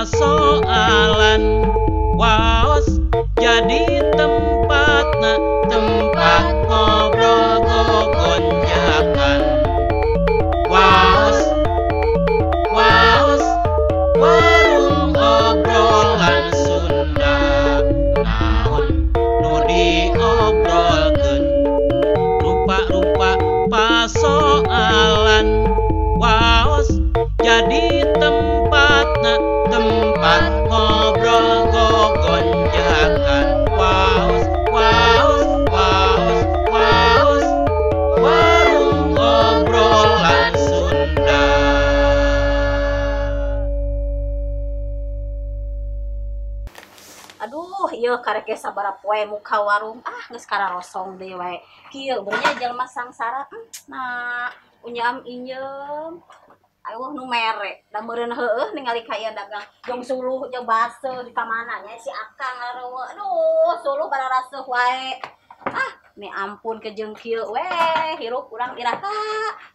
Pasoalan waos jadi tempatna tempat ngobrol gogonjakan waos waos warung obrolan Sunda naon nu diobrolkeun rupa-rupa pasoalan waos jadi tempatna tempat ngobrol gogonjakan waos waos waos waos warung obrolan Sunda. Aduh, ieu karek ge sabaraha poe muka warung ah geus kararosong deui wae. Kieu beurnya jelema sangsara nah unyam inyeum. Ayo nu mere, da meureun heueuh ningali ka ieu dagang jeung suluh jeung baseuh di kamana nya si Akang areueuh. Aduh, suluh bararaseuh wae. Ah, ni ampun kejeng kieu we, hirup urang iraha.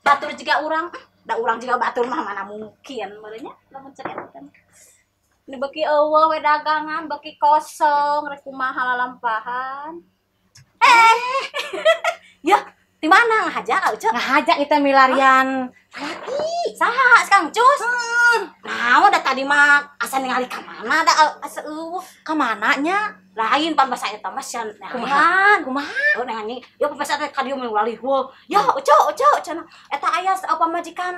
Batur jiga urang, da urang jiga batur mah mana mungkin meureun nya lamun cek eta teh. Ini beki eueuh we dagangan, beki kosong, rek kumaha lalampahan. Ya, di mana ngahaja ka Uceu? Ngahaja kita milarian salaki. Saha Kang Cus? Nah, udah tadi mah asa ningali ka mana da asa eueuh. Ka mana nya? Lain pan basa eta mah sia Kumaha? Kumaha? Oh, nanya, ya basa teh ka dieu mah walih. Ya, Uceu, Uceu cenah. Eta aya pamajikan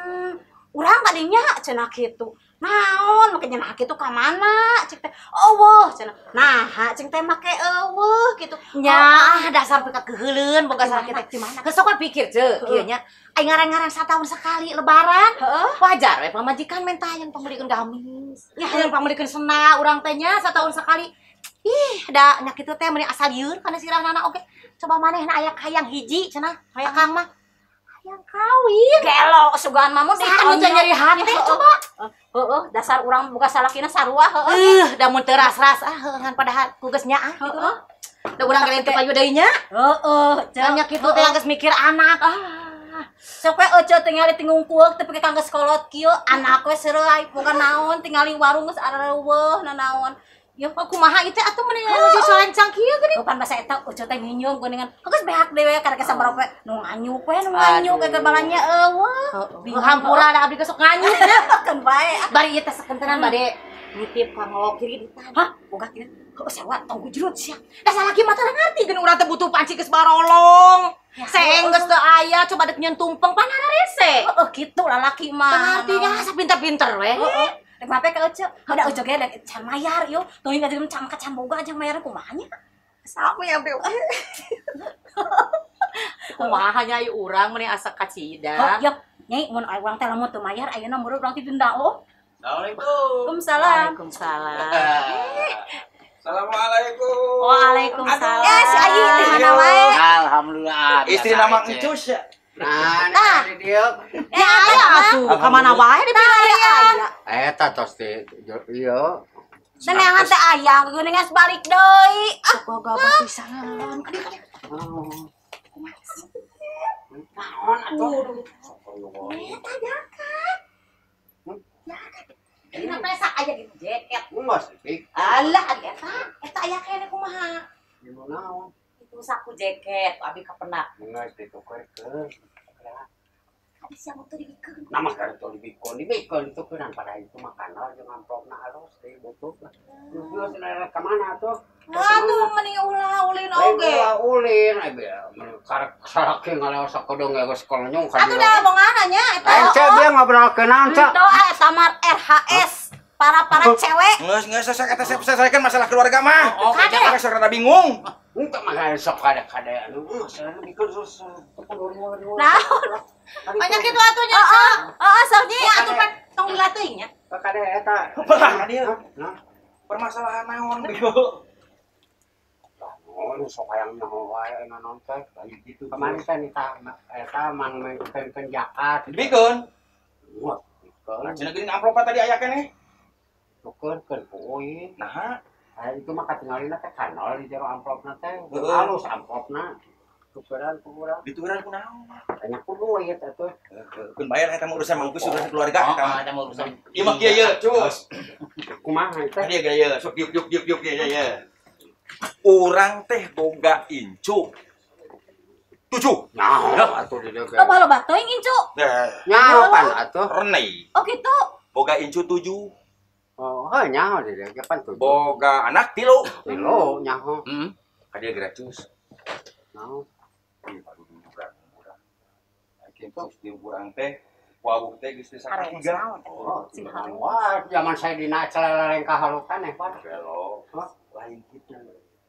urang kadinya cenah kitu. Naon make cenah kitu ka mana? Cik teh eueuh cenah. Naha cing teh make eueuh kitu. Nya ah dasar pika keuheuleun boga salaki teh. Di mana? Geus sok we pikir ceu kieu nya. Aing ngarang-ngarang satahun sekali lebaran. Heeh. Wajar we pamajikan menta hayang pangmeulikeun gamis. Ya hayang pangmeulikeun sena urang teh nya satahun sekali. Ih, da nya kitu teh meuni asa lieur kana sirahna oge. Coba manehna aya hayang hiji cenah. Hayang mah hayang kawin. Gelo sugan mah mun Saha nu teu nyeri hate coba. Heeh, dasar urang boga salakina sarua heeh. Da mun teu ras-ras ah heuh ngan padahal ku geus nyaah kitu. Heeh. Da urang ge teu payu deui nya. Heeh, Ceu nya kitu teh geus mikir anak. Ah. Sok we Ece tingali tingungkueuk teu pikeun geus kolot kieu, anak we seureui boga naon tingali warung geus areueuh nanaon. Ya kumaha ieu teh atuh meni nuju solancang kieu geuning. Pan basa eta Ece teh nginyeum geuningan. Geus beak deui we karek sabaraha poe nu nganyuk we nu nganyuk eta balanya eueuh. Hampura da abdi ge sok nganyuk nya. Keun bae. Bari ieu teh sakentenan bade nitip kanggo kiriditan. Hah, boga kieu. Heuh sewa tong gujrut sia. Da salaki mah teu ngarti geuning urang teh butuh panci geus barolong. Seng geus teu aya coba dek nyeun tumpeng pan hararese. Heeh kitu lalaki mah. Teu ngarti nya asa pinter-pinter we. Heeh. Rek mape ka Ece. Heuh da Ece ge da can mayar ieu. Teuing aja can ka can boga aja mayar kumaha nya. Sami abdi. Kumaha nya ieu urang meuni asa kacida. Oh, yep. Nyai mun urang teh lamun teu mayar ayeuna meureun urang didenda oh. Assalamualaikum. Waalaikumsalam. Waalaikumsalam. Assalamualaikum. Waalaikumsalam. Eh si Ayi di mana wae? Alhamdulillah. Istri nama Encus ya. Nah, di dieu. Ya aya atuh ka mana wae di pilarian. Eta tos di ieu. Neneangan teh aya geuning geus balik deui. Ah, gagabah pisan. Kadieu kadieu. Kumaha sih? Naon atuh? Eta jakat. Jakat. Dina pesa aya di jaket. Geus pik. Alah ari eta, eta aya keneh kumaha? Di naon? Itu saku jaket, abi kapenak. Geus ditukeurkeun. Abi sia teu dibikeun. Nah mah teu dibikeun, dibikeun ditukeurnan pada itu mah kanal jeung amplopna alus deui butuh. Geus ka mana atuh? Atuh meni ulah ulin oge. Ulah ulin, karek salaki ngaleos sakedeung geus kolonyong ka dieu. Atuh da omonganna nya eta. Ece dia ngobrolkeun naon, Cak? Doa eta mah RHS. Para-para cewek. Geus geus sok eta selesaikan masalah keluarga mah. Kade. Sok rada bingung. Henteu mah sok kade-kade anu masalah bikeun Nah, banyak kitu atuh nya. Heeh, heeh sok nyi atuh pan tong dilateuing nya. Kade eta. Belah ka dieu. Nah, permasalahan naon bieu? Oh, sok hayang nyaho wae naon teh. Kemarin teh nita eta mang mengkeun jakat. Dibikeun. Wah, dibikeun. Nah, cenah geuning amplop tadi aya keneh. Tukeurkeun ku euy. Naha? Itu mah katingalina teh kanal di jero amplopna teh. Halus amplopna. Tukeran ku urang. Ditukeran ku naon? Banyak ku duit atuh. Keun bae lah eta mah urusan Mang Kuis urusan keluarga eta mah. Eta mah urusan. Ieu mah kieu ye, Cus. Kumaha teh? Tadi ge ye, sok diuk diuk diuk diuk ye ye. Urang teh boga incu 7. Nah, atuh di dieu. Loba-loba teuing incu. Nyaho pan atuh. Renei. Oh kitu. Boga incu 7. Oh, heuh nyaho di dieu ge pan 7. Boga anak 3. 3 nyaho. Heeh. Ka dieu gratis. Naon? Ieu baru urang. Kitu di urang teh wawuh teh geus teh sakatiga. Oh, wah, zaman saya dina celaleng kahalukan eh pan. Gelo. Lain kitu.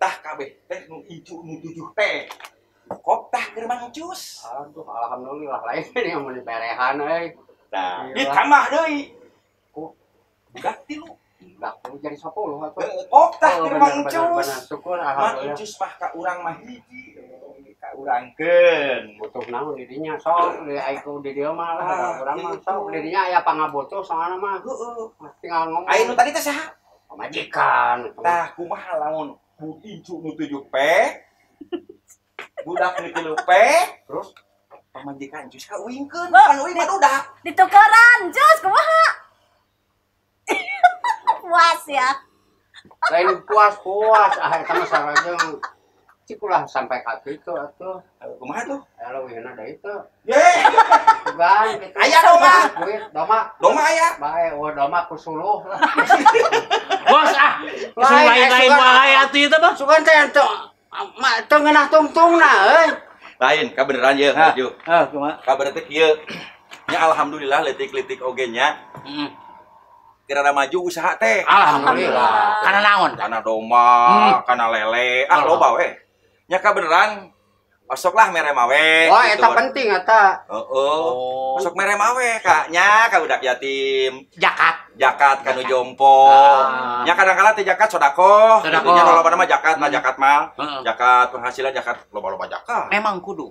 Tah kabeh teh nu incu nu 7 teh. Kop tah keur Mang Cus. Aduh, alhamdulillah lain yang mun berehan euy. Tah, ditambah deui. Ku budak 3. Budak 3 jadi 10 atuh. Kop tah keur Mang Cus. Syukur alhamdulillah. Mang Cus mah ka urang mah hiji. Ka urangkeun. Butuh naon di dinya sok di aiku di dieu mah lah urang mah sok di dinya aya pangabutuh soalna mah. Heeh. Tinggal ngomong. Aya nu tadi teh saha? Pamajikan. Tah kumaha lamun incu nu 7 P. Budak nu 3 P, terus pamajikan Cus ka uingkeun, pan uing mah budak. Ditukeran Cus kumaha? Puas ya. Lain puas-puas ah eta mah sarajeng cik ulah sampai ka kitu atuh. Kumaha tuh? Aya leuwihna deui teu. Ye. Bukan kitu. Aya domba. Duit domba. Domba aya. Bae eueuh domba ku suluh. Bos ah. Lain-lain wae atuh ieu teh mah. Sugan teh teu teu ngeunah tungtungna euy. Lain kabeneran ye maju. Hah, kumaha? Kabar teh kieu. Nya alhamdulillah leutik-leutik oge nya. Heeh. Kira maju usaha teh. Alhamdulillah. Kana naon? Kana domba, kana lele, ah loba we. Nya kabeneran osok lah mere mawe. Wah, eta penting eta. Heeh. Osok mere mawe ka nya ka budak yatim. Jakat. Jakat kanu jompo. Nya kadang-kala teh jakat sodakoh. Nya loba mah jakat, mah jakat mah. Jakat penghasilan jakat loba-loba jakat. Memang kudu.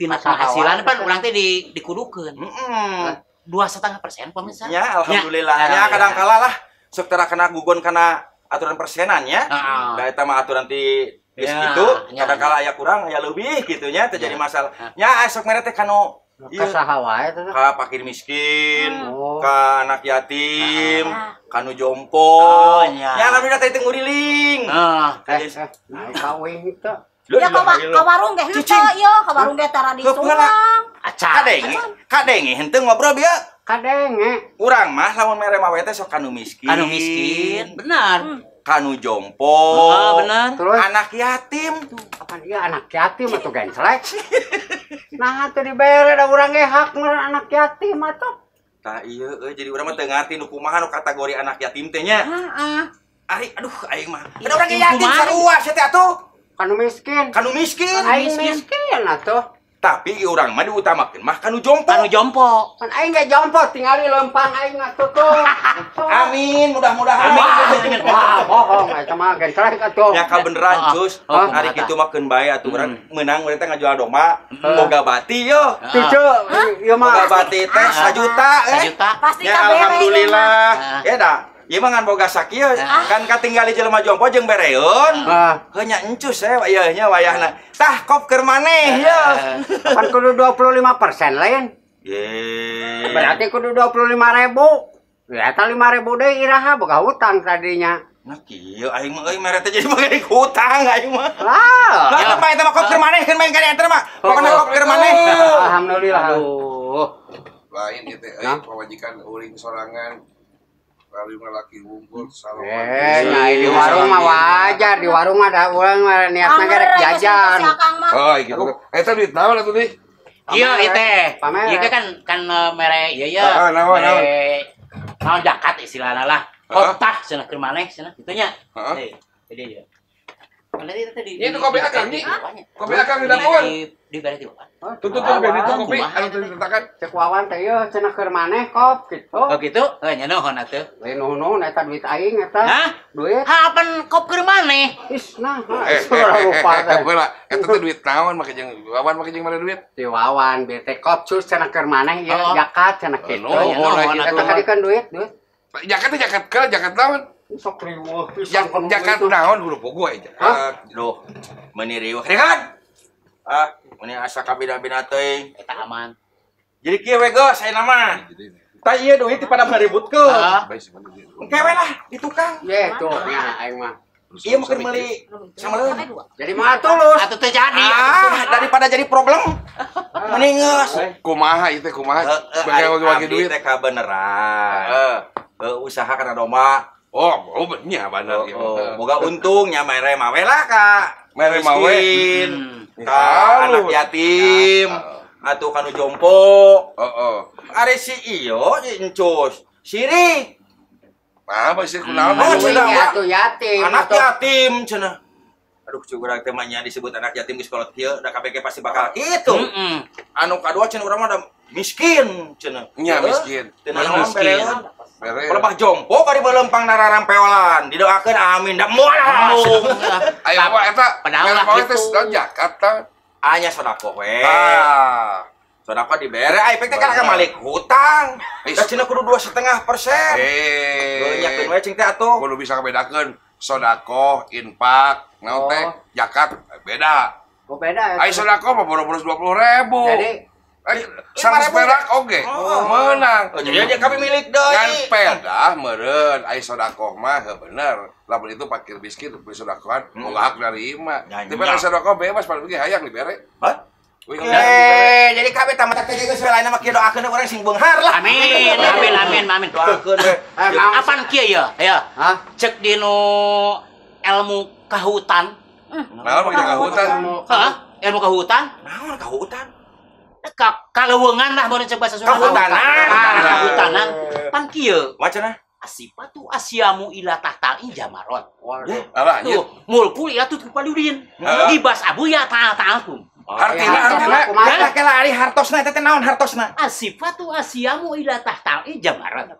Tina penghasilan pan urang teh dikudukeun. Heeh. 2,5% pemirsa. Ya, alhamdulillah. Ya, kadang-kala lah sok tara kena gugon kana aturan persenan nya. Da eta mah aturan ti geus kitu, kadang-kala aya kurang, aya leuwih kitu nya teu jadi masalah. Nya sok mere teh kanu ka saha wae teh? Ka fakir miskin, ka anak yatim, ka nu jompo. Ya alhamdulillah teh teu nguriling. Heeh. Ka uing teu. Ya ka warung ge henteu ieu, ka warung ge tara disuang. Kadenge, kadenge henteu ngobrol bieu. Kadenge. Urang mah lamun mere mawe teh sok kanu miskin. Kanu miskin, benar. Kanu jompo. Heeh, benar. Terus anak yatim. Apaan ieu anak yatim atuh genslek. Nah atuh dibere da urang ge hak meureun anak yatim atuh. Tah ieu euy jadi urang mah teu ngarti nu kumaha nu kategori anak yatim teh nya. Heeh. Ari aduh aing mah. Ada urang ge yatim sarua sia teh atuh. Kanu miskin. Kanu miskin. Aing miskin atuh. Tapi urang mah diutamakeun mah kanu jompo. Kanu jompo. Kan aing ge jompo tingali lempang aing atuh tuh. Amin, mudah-mudahan. Amin. Wah, bohong eta mah gentrek atuh. Ya kabeneran Cus, hari kitu mah keun bae atuh urang meunang urang teh ngajual domba, boga bati yo. Cucu, ieu mah boga bati teh 1 juta eh. 1 juta. Pasti ya alhamdulillah. Ya da. Ieu mah ngan boga sakieu, kan katinggali jelema jompo jeung bereun. Heuh nya encus ieu nya wayahna. Tah kop keur maneh ye. Pan kudu 25% lain. Ye. Berarti kudu 25.000. Ya eta 5.000 deui iraha boga hutang tadinya. Nah kieu aing mah euy mere teh jadi boga hutang aing mah. Lah, lah mah eta mah kop keur maneh keun main ka eta mah. Pokona kop keur maneh. Alhamdulillah. Aduh. Lain ieu teh euy pamajikan uring sorangan. Lalu laki wungkul salam. Nah di warung mah wajar, di warung mah ada urang mah niatna ge rek jajan. Oh, gitu. Eta duit naon atuh deui? Iya, ieu teh. Ieu teh kan mere ieu ya. Mere naon jakat istilahna lah. Kotah cenah keur maneh cenah kitu nya. Heeh. Jadi ieu. Mana itu tadi? Itu kopi akang nih. Kopi akang di dapur. Di bare di bawah. Tutup tuh kopi itu kopi anu teu ditetakan. Cek Wawan teh ieu cenah keur maneh kop gitu. Oh gitu? Heuh nya nuhun atuh. Lain nuhun eta duit aing eta. Hah? Duit. Ha apan kop keur maneh? Is nah, lupa teh. Heula, eta teh duit naon make jeung Wawan make jeung mana duit? Di Wawan bete kop cus cenah keur maneh ieu jakat cenah kitu. Eta kadi kan duit, duit. Jakat teh jakat keur jakat naon? Sok riweuh pisan jakat naon kudu pogo aja. Duh, meuni riweuh. Rekan. Ah, meni asa kabina-bina teuing. Eta aman. Jadi kieu we geus ayeuna mah. Tah ieu duit pada ngaributkeun. Engke we lah di tukang. Ye tuh nya aing mah. Iya mungkin beli sama leun. Jadi mah tulus. Atuh teu jadi. Ah, daripada jadi problem. Mending geus. Kumaha ieu teh kumaha? Bagi-bagi duit teh kabeneran. Heeh. Usaha kana domba. Oh, nya bener ieu. Boga untung nya mere mawe lah ka. Mere mawe. Ka anak yatim. Atuh kanu jompo. Heeh. Ari si iyo encus. Sirik. Apa sih kunaon? Oh, yatim. Anak yatim cenah. Aduh, curang teh mah nya disebut anak yatim geus kolot kieu, da KBG pasti bakal kitu. Anu kadua cenah urang mah da miskin cenah. Nya miskin. Teu naon miskin. Pelebah jompo bari belempang nararampeolan. Didoakeun amin da moal. Ayo apa eta? Padahal teh zakat. Anya sedekah we. Sedekah dibere, ai pek teh kan malik hutang. Da cenah kudu 2,5%. Nyakeun we cing teh atuh. Kudu bisa ngabedakeun sedekah, infak, naon teh, zakat beda. Oh beda. Ai sedekah mah boro-boro 20.000. Jadi 100 perak oge menang. Oh, jadi dia kami milik deui. Ngan pedah meureun ai sedekah mah heuh bener. Lamun itu fakir miskin beli sedekahan boga hak narima. Tapi ai sedekah bebas paling hayang dibere. Hah? Jadi kabeh tamat teh geus we lain mah kieu doakeun urang sing beunghar lah. Amin, amin, amin, amin. Doakeun we. Apan kieu ya? Ya. Cek dinu ilmu kahutan. Naon mah kahutan? Hah? Ilmu kahutan? Naon kahutan? Kaleuweungan lah mun cek bahasa Sunda. Kahutanan. Kahutanan. Pan kieu. Macana? Asipatu asyamu ila tahtal injamarot. Alah, tuh mulku ila tutup paludin. Ibas abu ya ta'al-ta'alkum. Hartina hartina kela ari hartosna eta teh naon hartosna? Asifatu asyamu ila tahtal injamarat.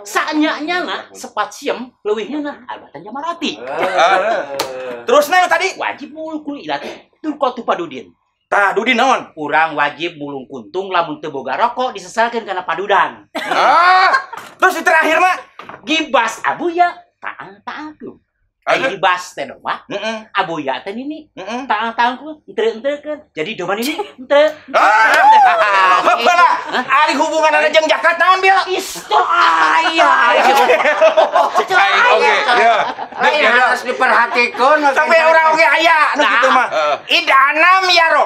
Saanya na sepat siem leuwihnya na albatan jamarati. Terusna tadi wajib mulku ila tutup paludin. Tah dudin naon? Urang wajib mulung kuntung lamun teu boga rokok disesalkeun kana padudan. Ah, terus di terakhir mah gibas abuya ta'al-ta'alkum. Ai gibas teh domba, abuya teh nini, ta'al-ta'alkum henteu-henteukeun. Jadi domba nini henteu. Heula, ari hubunganna jeung zakat naon bil? Isto aya. Oke, ya. Lain harus diperhatikeun sampai urang oge aya nu kitu mah. Id anam yaro.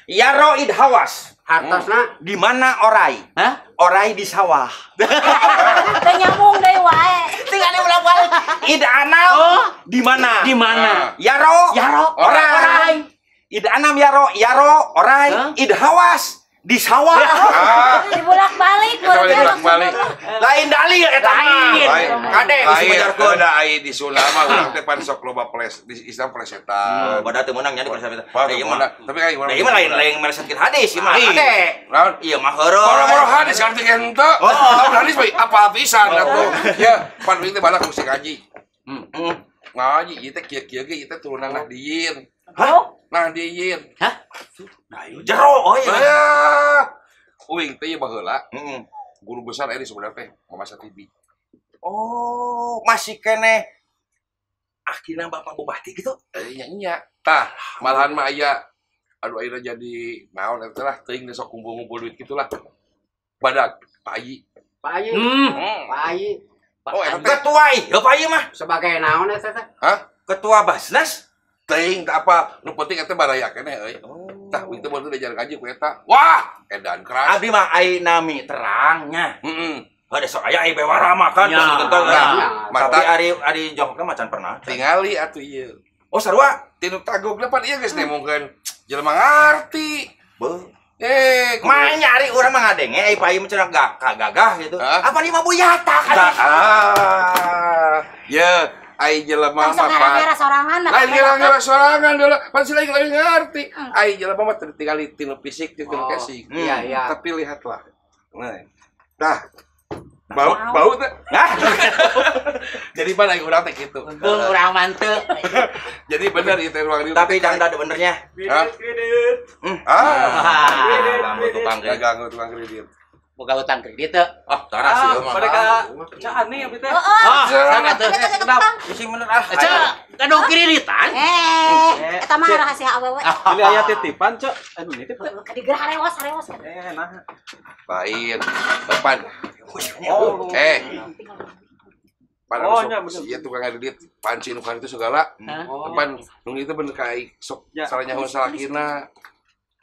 Yaro id hawas. Hartosna di mana orai? Hah? Orai di sawah. Teu nyambung deui wae. Teu ane ulang balik. Id anam di mana? Di mana? Yaro, yaro, orai. Id anam yaro, yaro, orai. Id hawas di sawah. Dibulak-balik, bolak-balik. Lain dalil eta mah. Kade geus mejarkeun. Da ai di Sunda mah urang teh pan sok loba ples di Islam plesetan. Badah teu meunang nya di plesetan. Ieu mah. Tapi ai urang. Ieu mah lain melesetkeun hadis ieu mah. Kade. Naon? Ieu mah heureun. Boro-boro hadis arti ge henteu. Lamun hadis mah apa pisan atuh. Ya, pan ieu teh balak ku si ngaji. Ngaji ieu teh kieu-kieu ge ieu teh turunan Nahdiyin. Hah? Nahdiyin. Hah? Jero oh iya. Uing teh baheula. Guru besar ini sebenarnya teh Mama Satibi. Oh, masih keneh akhirnya Bapak Bupati gitu? Nya nya. Tah, malahan mah aya aduh ayeuna jadi naon eta lah teuing sok kumpul-kumpul duit gitulah. Badak Pak Ayi. Pak Ayi. Pak Ayi. Oh, eta ketua ieu Pak Ayi mah. Sebagai naon eta teh? Hah? Ketua Basnas? Teuing teh apa nu penting eta baraya keneh euy. Tah uing teh baru diajar ngaji ku eta. Wah, edan keras. Abdi mah ai nami terangnya. Heeh. Heuh sok aya ai bewara mah kan Ya. terus Nah, tapi ari ari jongkna mah can pernah. Tingali atuh ieu. Oh, sarua Tinu tagogna pan ieu geus nemongkeun jelema ngarti. Beuh. Mah nyari urang mah ngadenge ai Pak Ayi mah cenah gagah gitu. Hah? Apa ni mah buyata kan? Ah. Ya, ai jelema mah ngarang-ngarang sorangan. Lain ngarang-ngarang sorangan deula. Pan si lain lain ngarti. Ai jelema mah teu tingali tinu fisik tinu casing. Iya, iya. Tapi lihatlah. Nah. Nah. Bau bau teh. Nah. Jadi pan ai urang teh kitu. Untung urang mah teu. Jadi bener ieu teh ruang dieu. Tapi dangda benernya. Hah? Ah. Ganggu tukang kredit. Ganggu tukang kredit. Boga hutang kredit teu? Ah, tara sih mah. Mereka caan nih abdi teh. Ah, sangat teu. Bisi bener ah. Cek, gaduh kreditan. Eh, eta mah rahasia awewe. Ini aya titipan, Cek. Anu nitip teh. Kadiger harewas-harewas. Eh, nah. Lain. Depan. Oh. Eh. Pan sok ieu tukang ngedit panci nu itu segala. Depan nu itu bener ka sok salah nyaho salakina.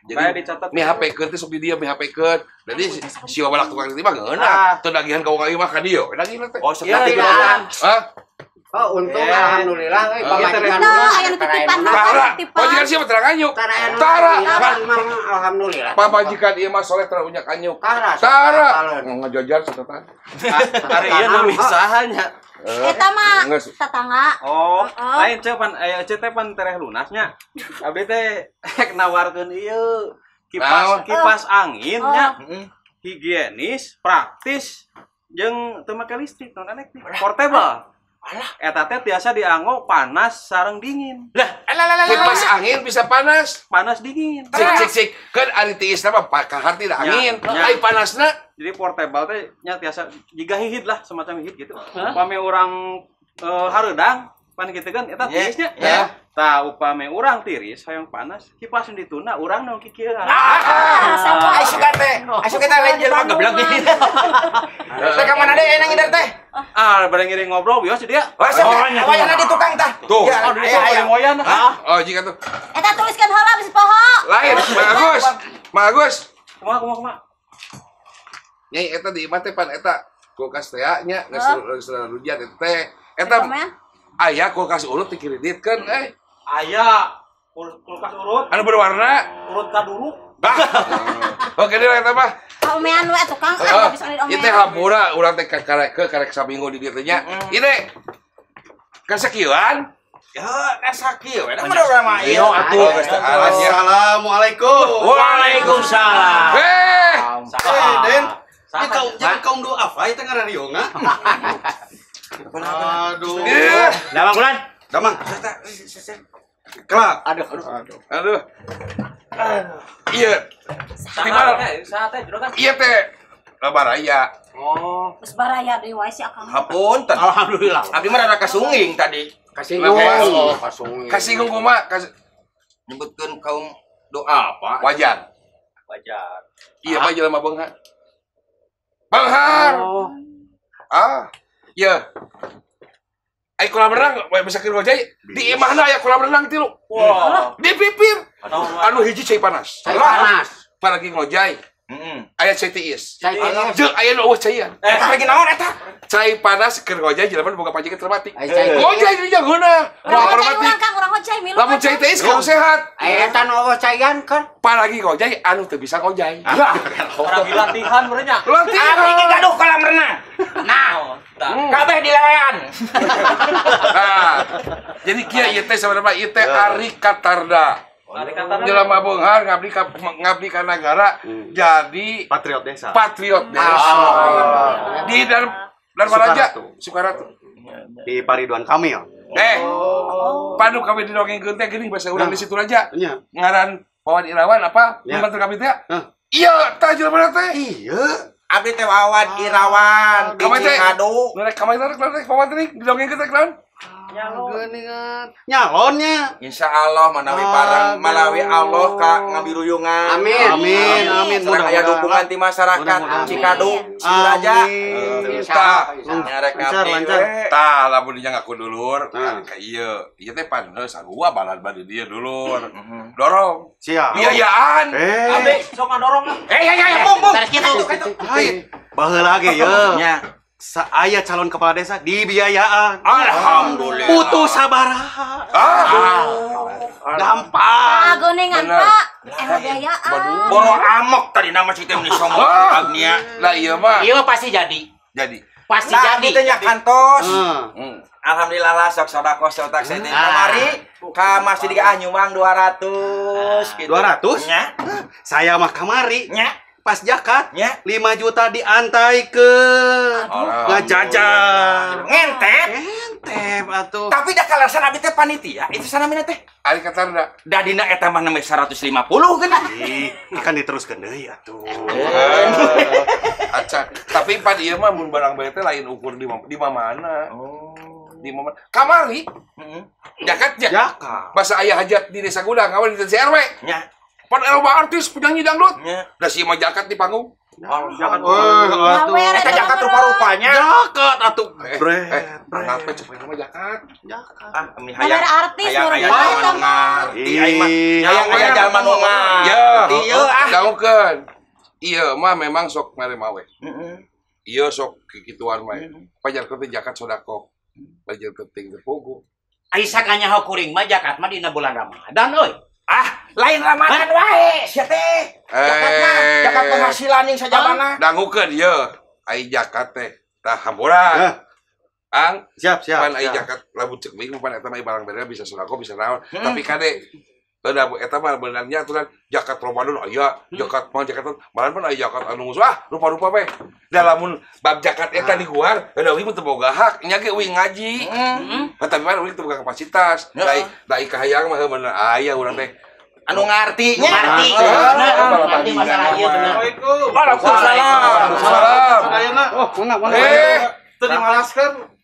Jadi mi HP keun teh sok di dieu mi HP keun. Jadi si babalak tukang itu mah ngeunah. Teu dagihan ka urang mah ka dieu. Dagihan teh. Oh, sok dagihan. Hah? Oh, untung alhamdulillah euy pamajikan. Aya nu titipan mah. Pamajikan siapa terang anyuk? Tara. Alhamdulillah. Pamajikan ieu mah soleh terang unyak anyuk. Tara. Ngajajar satatan. Ari ieu nu misaha nya. Eta mah tetangga. Oh, lain ceu pan aya ceu teh pan tereh lunasnya. Abdi teh rek nawarkeun ieu kipas angin nya. Higienis, praktis jeung teu make listrik, non elektrik, portable. Alah, eta teh tiasa dianggo panas sareng dingin. Lah, kipas angin bisa panas, panas dingin. Cik cik cik, kan ari tiis mah kaharti da angin. Ai panasna. Jadi portable teh nya tiasa jiga hihid lah, semacam hihid gitu. Upami urang hareudang pan kitu kan eta tiisnya. Tah upami urang tiris hoyong panas, kipas nu dituna urang nu kikieuan. Ah, asup teh. Asup kita lain jelema geblek gini. Teh ka mana deui aya ngidar teh? Ah, bareng ngiring ngobrol bios dia. Wayahna di tukang tah. Tuh, aya moyan. Oh, jika tuh. Eta tuliskeun heula bisi poho. Lain, Mang Agus. Mang Agus. Kumaha kumaha kumaha. Nyai eta di imah teh pan eta kulkas teh nya geus rujan eta teh. Eta aya kulkas urut dikreditkeun euy. Aya kulkas urut anu berwarna urut ka dulu. Oke deh eta mah. Omean we tukang ah bisa omean. Ieu teh hampura urang teh karek saminggu di dieu teh nya. Ieu teh kasakieuan. Ya, kasakieu we da mah urang mah ieu atuh. Assalamualaikum. Waalaikumsalam. Eh, Den. Ini kaum doa apa itu ngaran rionga? Aduh. Damang bulan. Damang. Kelak. Aduh, aduh. Aduh. Iya. Di mana? Iya teh. Baraya. Oh. Geus baraya deui wae si akang. Hapunten. Alhamdulillah. Abdi mah rada kasunging tadi. Kasinggung. Kasunging. Kasinggung kumaha? Nyebutkeun kaum doa apa? Wajar. Wajar. Iya mah jelema beunghar. Beunghar. Ah. Iya. Ai kolam renang bisa keur ngojay di imahna aya kolam renang tilu. Wah. Di pipir. Anu hiji cai panas. Cai panas. Paragi ngojay. Aya cai tiis. Cai tiis. Jeung aya nu eueuh caian. Eta lagi naon eta? Cai panas keur ngojay jelema boga pajikan termatik. Ngojay di jagouna. Urang ngojay Kang, urang ngojay milu. Lamun cai tiis kudu sehat. Aya eta nu eueuh caian kan. Paragi ngojay anu teu bisa ngojay. Paragi latihan meureun nya. Latihan. Abdi ge gaduh kolam renang. Nah, kabeh dilewean. Nah, jadi kieu ieu teh sabarapa ieu teh Ari Katarda. Jelema beunghar ngabdi ka nagara jadi patriot desa. Patriot desa. Di Darmaraja, Sukaratu. Di Pariduan Kamil. Padu kami didongengkeun teh geuning bahasa urang di situ aja. Ngaran Wawan Irawan apa? Bantu kami teh. Iya, tah jelema teh. Iya. Abdi teh Wawan Irawan di Cikadu. Rek kamari teh rek Wawan teh didongengkeun teh naon? Nyalon. Nyalonnya. Insya Allah manawi parang malawi Allah ka ngabiruyungan. Amin. Amin. Amin. Mudah aya dukungan ti masyarakat Cikadu, Siraja. Tah, nyarek ngabdi. Tah, lamun dinya ngaku dulur, ka ieu. Ieu teh pan sarua balad bade dieu dulur. Dorong. Siap. Biayaan. Abdi sok ngadorong lah. Eh, bung bung. Tarik kitu. Baheula ge ye. Nya. Saya calon kepala desa dibiayaan. Alhamdulillah. Butuh sabaraha. Gampang. Ah, gorengan Pak. Emang biayaan. Boro amok tadi nama si teh meni sombong Agnia. Lah ieu mah. Ieu mah pasti jadi. Jadi. Pasti nah, jadi. Nah, nya kantos. Alhamdulillah lah sok sodakoh sotak saya teh. Kamari ka masjid ah nyumbang 200 gitu. 200? Nya. Saya mah kamari. Nya. Pas zakat, nya. 5 juta diantai ke ngajajan. Ngentep. Ngentep atuh. Tapi da kalasan abdi teh panitia, itu sanamina teh. Ari katarna. Da dina eta mah namanya 150 geuna. Ih, kan diteruskeun deui atuh. Acan. Tapi pan ieu mah mun barang bae teh lain ukur di mana. Oh. Di mana? Kamari. Heeh. Jakat nya. Jakat. Basa aya hajat di Desa Gudang, kawan di RW. Nya. Pan loba artis penyanyi dangdut. Nya. Da si mah jakat di panggung. Jakat. Atuh. Eta jakat rupa-rupanya. Jakat atuh. Ngapa cepet mah jakat. Jakat. Ah, meni hayang artis hayang jalma nu ngarti aing mah. Hayang aya jalma nu ngarti. Ieu ah. Dangukeun. Ieu mah memang sok mere mawe. Heeh. Ieu sok kikituan wae. Pajarkeun teh jakat sodako. Pajar penting teh pogo. Ai sakanyaho kuring mah jakat mah dina bulan Ramadan euy. Ah, lain Ramadan wae sia teh. Jakat mah, jakat penghasilan yang sajabana. Dangukeun ieu, ai jakat teh. Tah hampura. Ang, siap siap. Pan ai jakat lamun ceuk ming pan eta mah barang bere bisa sodako bisa naon. Tapi kade da eta mah benernya aturan jakat Ramadan aya, jakat mah jakat malah pan aya jakat anu ah rupa-rupa we. Da lamun bab jakat eta diguar, da uing teu boga hak, nya ge uing ngaji. Tapi pan uing teu boga kapasitas. Da kahayang mah bener aya urang teh anu ngarti nya. Ngarti. Ngarti masalah ieu bener. Waalaikumsalam. Waalaikumsalam. Oh, mangga. Teu dimalaskeun.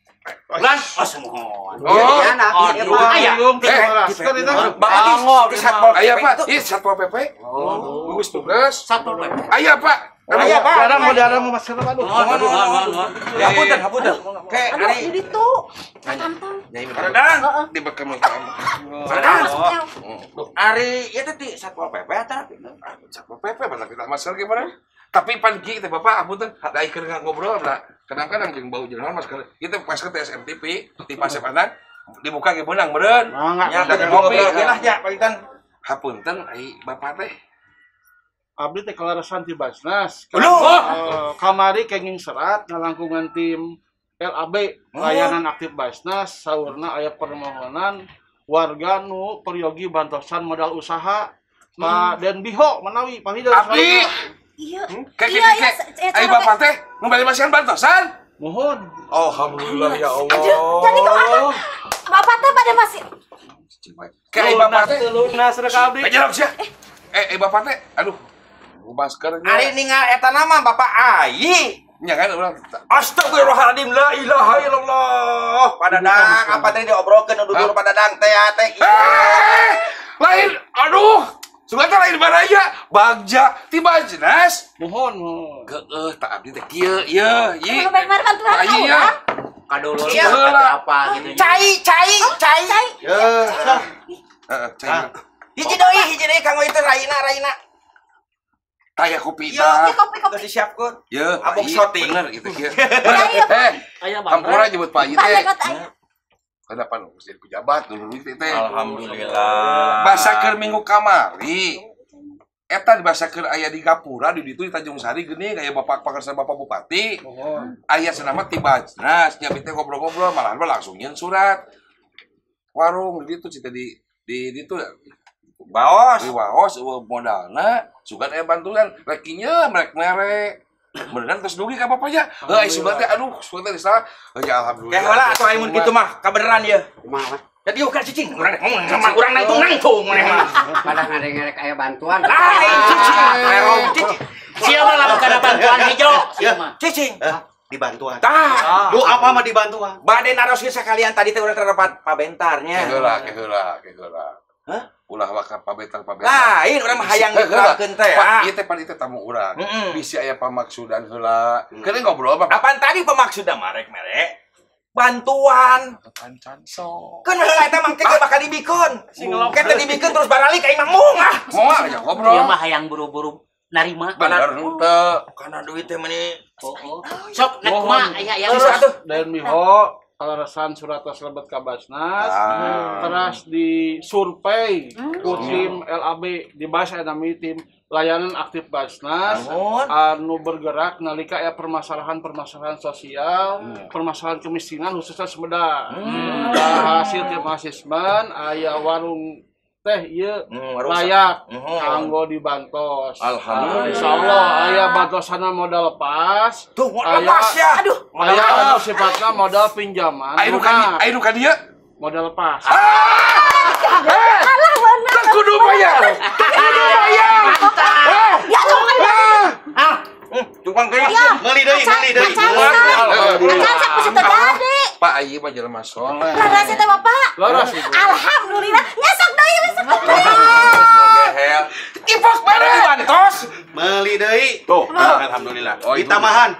Lan, oh semohon. Oh, aya. Aya Pak, ih Satpol PP. Oh, gugus tugas. Satpol PP. Aya Pak. Aya Pak. Jarang mau diarang mau masker aduh. Nuhun. Hapunten, hapunten. Ke ari di ditu. Kantong. Radang dibekam Radang. Ari ieu teh ti Satpol PP eta. Satpol PP batak kita masker gimana? Tapi pan ki teh Bapak hapunten da keur ngobrol da kadang-kadang jeung bau jeung masker. Ieu teh masker teh SMTP di Pasepanan dibuka ge beunang meureun. Nya da ngobrol ge lah nya palintan. Hapunten ai Bapak teh. Abdi teh kalarasan ti Basnas. Kamari kenging serat ngalangkungan tim LAB layanan aktif Basnas saurna aya permohonan warga nu peryogi bantosan modal usaha Pak Den Biho manawi pamida. Abdi. Iya. Iya, ai Bapak teh nu bade masihan bantosan? Mohon. Alhamdulillah ya Allah. Jadi kumaha? Bapak teh bade masih Kayak Bapak teh lunas rek abdi. Jawab sia. Bapak teh aduh masker. Ari ningal eta nama Bapak Ayi. Nya kan urang. Astagfirullahaladzim la ilaha illallah. Padadang apa tadi diobrolkeun nu dudur padadang teh teh. Lain aduh. Sugan teh lain baraya, bagja tiba jenas. Mohon. Geeuh tak abdi teh kieu ieu ieu. Bantuan ieu. Kadulur apa gitu. Cai cai cai. Yeuh. Heeh, cai. Hiji deui kanggo itu Raina. Taya kopi tah. Iya, kopi. Geus disiapkeun. Yeuh, abok shooting. Bener gitu kieu. Hampura nyebut Pak Ayi teh. Kadapan geus jadi pejabat dulu teh. Alhamdulillah. Basa keur minggu kamari. Eta dibasa keur aya di Gapura di ditu di Tanjung Sari geuning aya bapak pangersa bapak bupati. Aya cenah mah ti Basnas nya teh ngobrol-ngobrol malahan mah langsung nyeun surat. Warung di ditu cita di ditu Baos. Di waos eueuh modalna sugan aya bantuan rek kinya rek mere. Beneran terus dugi ka bapaknya. Heuh ai sugan teh aduh sugan teh salah. Ya alhamdulillah. Teh heula atuh ai mun kitu mah kabeneran ieu. Kumaha? Jadi yuk kan cicing urang ngomong sama urang nangtung-nangtung maneh mah. Pada ngareng-ngarek aya bantuan. Lain cicing. Rerong cicing. Sia mah lamun kana bantuan hejo. Sia mah. Cicing. Dibantuan. Tah, lu apa mah dibantuan? Bade naroskeun sakalian tadi teh urang terdapat pabentarnya. Keheula, keheula, keheula. Hah? Ulah waka pabentar. Lain urang mah hayang diterangkeun teh. Pak, ieu teh pan ieu tamu urang. Bisi aya pamaksudan heula. Keur ngobrol apa? Apaan tadi pemaksudan marek mere? Bantuan. Kancan sok. Keun heula eta mah ke bakal dibikeun. Ke teh dibikeun terus baralik aing mah mung ah. Moal aja ngobrol. Ieu mah hayang buru-buru narima. Bener henteu. Kana duit teh meuni. Sok nek kumaha aya aya atuh. Dan miho kaleresan surat tos lebet ka Basnas, teras di survei ku tim LAB di Bas aya nami tim layanan aktif Basnas anu bergerak nalika aya permasalahan-permasalahan sosial, permasalahan kemiskinan khususnya Sumedang. Hasil tim asesmen aya warung Teh ieu layak kanggo dibantos. Alhamdulillah. Insyaallah aya bantosana modal lepas. Tuh modal lepas ya. Aduh, aya anu sifatna modal pinjaman. Ayo nu ka dieu modal lepas. Alah bener. Teu kudu bayar. Teu kudu bayar. Ya tuh ah. Tukang kaya meuli deui, meuli deui. Acan sak kudu terjadi. Pak ieu mah jelema soleh. Leres teh Bapak. Leres. Alhamdulillah. Nyesok deui besok. Gehel. Ipok bare dibantos. Meuli deui. Tuh, alhamdulillah. Ditambahan.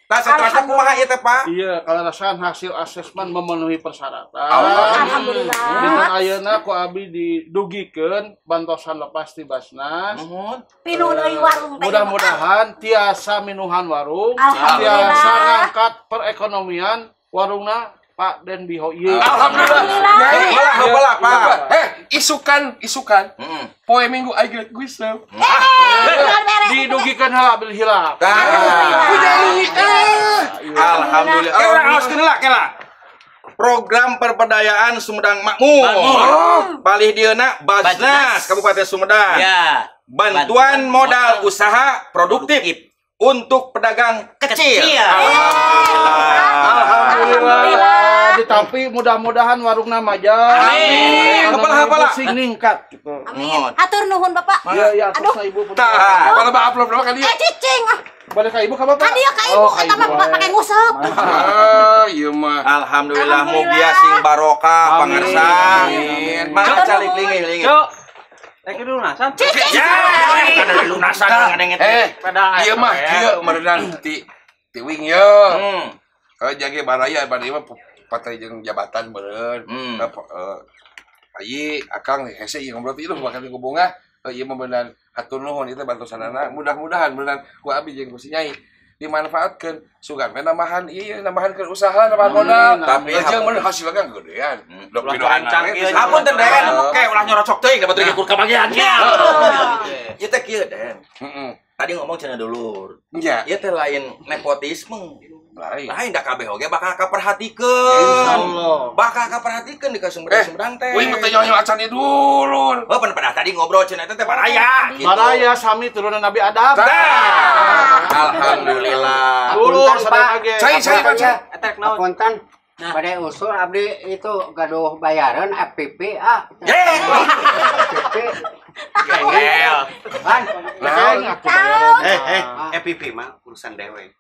Tah saterasna kumaha ieu teh, Pak? Iya, kalarasan hasil asesmen memenuhi persyaratan. Alhamdulillah. Dinten ayeuna ku abdi didugikeun bantosan lepas ti Basnas. Nuhun. Pinuh deui warung teh. Mudah-mudahan tiasa minuhan warung, tiasa ngangkat perekonomian warungna Pak Den Biho ieu. Alhamdulillah. Heula Pak. Isukan, isukan. Poe Minggu aing geus. Didugikeun heula bil hilap. Alhamdulillah. Urang aoskeun heula kela. Program Pemberdayaan Sumedang Makmur. Palih dieuna Baznas Kabupaten Sumedang. Ya. Bantuan modal usaha produktif untuk pedagang kecil. Alhamdulillah. Ditampi mudah-mudahan warungna maja. Amin. Kepala-kepala sing ningkat gitu. Amin. Hatur nuhun Bapak. Iya, iya, atur Ibu. Tah, pada upload berapa kali? Cicing ah. Balik ka Ibu ka Bapak? Ka dieu ka Ibu eta mah pake nguseup. Ah, ieu mah. Alhamdulillah mugia sing barokah pangarsa. Amin. Mangga calik lingih-lingih. Rek lunasan. Ya, lunasan ngadenge teh. Ieu mah kieu meureunan ti wing ye. Kalau jage baraya baraya mah patri jeung jabatan meureun. Ayi akang hese ieu ngobrol teh bakal hubungan. Ieu mah beunang hatur nuhun ieu teh bantosanana. Mudah-mudahan beunang ku abdi jeung ku si Nyai dimanfaatkeun sugan we nambahan ieu nambahankeun usaha nambahan modal tapi jeung mun hasilna gedean. Ulah rancang ieu. Apunten Den, oke ulah nyorocok teuing da batur kur kabagian. Ieu teh kieu Den. Tadi ngomong cenah dulur. Nya. Ieu teh lain nepotisme. Lain da kabeh oge bakal kaperhatikeun. Insyaallah. Bakal kaperhatikeun di ka Sumedang teh. Uing mah teh nyonya acan ieu dulur. Oh, pada tadi ngobrol cenah eta teh baraya gitu. Baraya sami turunan Nabi Adam. Alhamdulillah. Dulur sadaya ge. Cai cai baca. Apunten. Pada usul abdi itu gaduh bayaran FPP ah. FPP. Gengel. Pan. Naon FPP mah urusan dewe.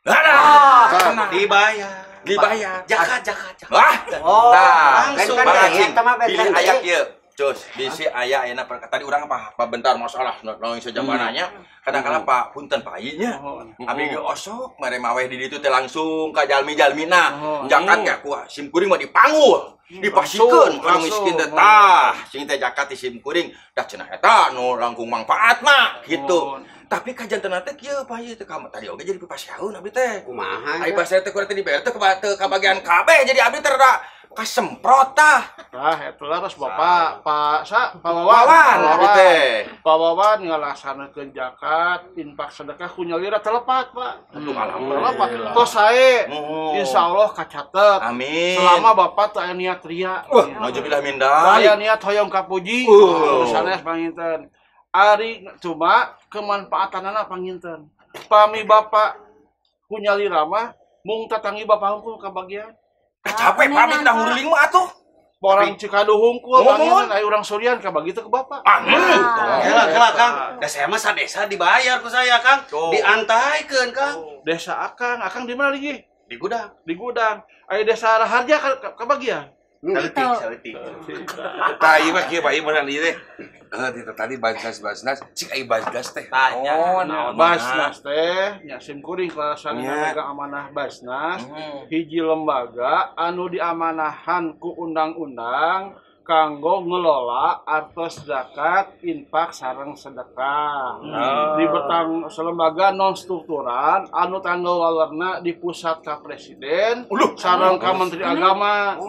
Dibayar. Dibayar. Zakat, zakat, zakat. Wah. Oh, langsung bangacing. Bilih aya kieu. Cus, bisi aya ayeuna tadi urang apa bentar masalah naon sajamananya. Kadang-kadang Pak punten Pak Ayi nya. Abi ge osok mere maweh di ditu teh langsung ka jalmi-jalmina. Zakat ge ku sim kuring mah dipanggul. Dipasikeun ka miskin teh tah. Sing teh zakat di sim kuring dah cenah eta nu langkung manfaat mah gitu. Tapi kajantenna teh kieu Pak Ayi teh tadi oge jadi pipasiaeun abdi teh. Kumaha? Ai pasea teh kurang teh dibayar teh kabagian kabeh jadi abdi teh rada kasemprot tah. Tah eta leres Bapak, Pak sa, Pak Wawan. Wawan abdi teh. Pak Wawan ngalaksanakeun zakat, infak sedekah ku nyalira telepat, Pak. Aduh alhamdulillah. Tos sae. Insyaallah kacatet. Amin. Selama Bapak teu aya niat ria. Wah, nauzubillah min dzalik. Aya niat hoyong kapuji. Sanes panginten. Ari cuma kemanfaatanana panginten. Pami Bapak ku nyalira mah mung tatangi Bapak hungkul kabagian. Capek Pak abdi dah huriling mah atuh. Orang Cikadu hungkul panginten aya urang Surian kabagi teh ke Bapak. Amin. Kela kela Kang. Da saya mah sadesa dibayar ku saya Kang. Diantaikeun Kang. Desa Akang, Akang di mana lagi? Di gudang. Di gudang. Aya desa Raharja kabagian. Saeutik, saeutik. Tah ieu mah kieu Pak ieu meunang ieu teh. Tadi Baznas, cik ai Baznas teh. Naon Baznas teh nya sim kuring kalasan megang amanah Baznas, hiji lembaga anu diamanahan ku undang-undang kanggo ngelola artos zakat, infak sareng sedekah. Di betang selembaga non strukturan anu tanggal walerna di pusat ka presiden, sareng ka menteri agama,